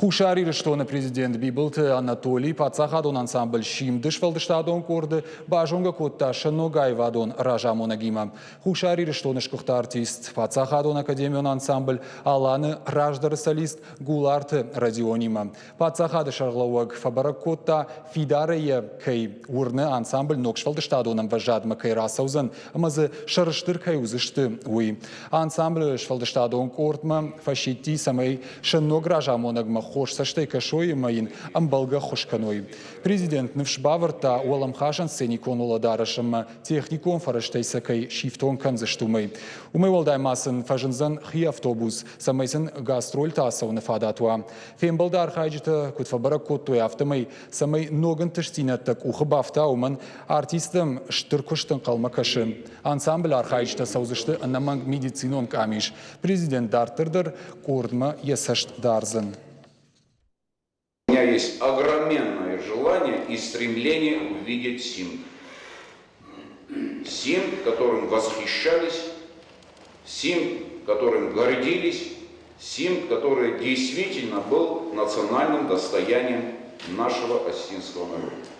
Хуссар Ирыстоны президент Бибылты Анатолий паддзахадон ансамбль «Симд» сфӕлдыстадон къорды базонгӕ кодта сӕ ног аивадон разамонӕгимӕ. Хуссар Ирыстоны сгуыхт артист, паддзахадон академион ансамбль «Алан»-ы раздӕры солист Гуларты Родионимӕ. Паддзахады сӕргълӕууӕг фӕбӕрӕг кодта, фидарӕй йӕ кӕй уырны, ансамбль ног сфӕлдыстадон ӕмвӕзадмӕ кӕй рацӕудзӕн ӕмӕ дзы сӕрыстыр кӕй уыдзысты, уый. Ансамблы сфӕлдыстадон къордмӕ фӕсидти, цӕмӕй сӕ ног разамонӕгмӕ хорз цӕстӕй кӕсой ӕмӕ йын ӕмбӕлгӕ ӕххуыс кӕной. Президент ныфс бавӕрдта, уӕлӕмхасӕн сценикон уӕлӕдарӕс ӕмӕ техникон фӕрӕзтӕй сӕ кӕй сифтонг кӕндзысты, уымӕй. Уымӕй уӕлдай ма сын фӕзындзӕн хи автобус, цӕмӕй сын гастрольты ацӕуыны фадат уа. Фембӕлды архайджытӕ куыд фӕбӕрӕг кодтой, афтӕмӕй, цӕмӕй ног ӕнтыстдзинӕдтӕ къухы бафта, уымӕн артисттӕм стыр куыст ӕнхъӕлмӕ кӕсы. Ансамблы архайджытӕ цӕудзысты ӕнӕмӕнг медицинон къамис. Президент дарддӕр дӕр къордмӕ йӕ цӕст дардзӕн. У меня есть огроменное желание и стремление увидеть Симд. Симд, которым восхищались, Симд, которым гордились, Симд, который действительно был национальным достоянием нашего осетинского народа.